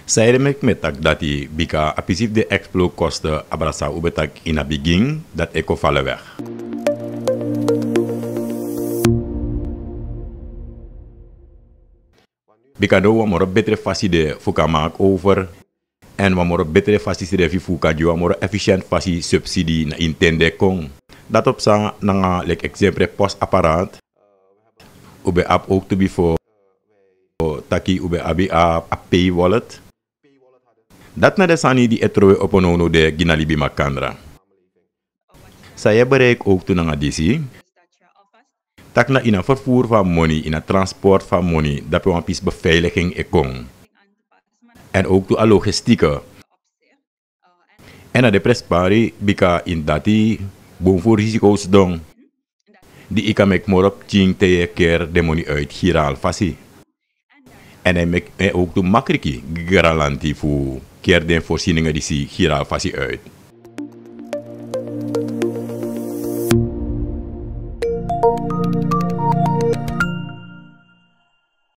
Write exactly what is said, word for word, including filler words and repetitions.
San ede meki mi e taki dati? Bika a pisi fu den explotkosten, abra san un ben taki ini a bigin, dati e kon falen weg. Bika now wan moro betre fasi de fu kan maki over. Èn wan moro betre fasi srefi fu kan gi wan moro efficiënt fasi subsidi na ini ten di e kon. Dati o psa nanga leki eksempre postapparaat. Un ben abi owktu bifo, taki un ben abi a, a pay wallet. Dati na den sani di e trowe opo nownow de gi na libi makandra. San yu e bereiki owktu nanga disi? Tak' na ini a vervoer fu a moni, ini a transport fu a moni, dape wan pisi beveiliging e kon. Èn owktu a logistieke. Èn na den prenspari, bika ini dati bun fu risiko sidon. Di yu kan meki moro pikin te yu e keri den moni uit giraal fasi. Èn a e meki en owktu makriki gi garanti fu keri den voorzieningen disi giraal fasi uit.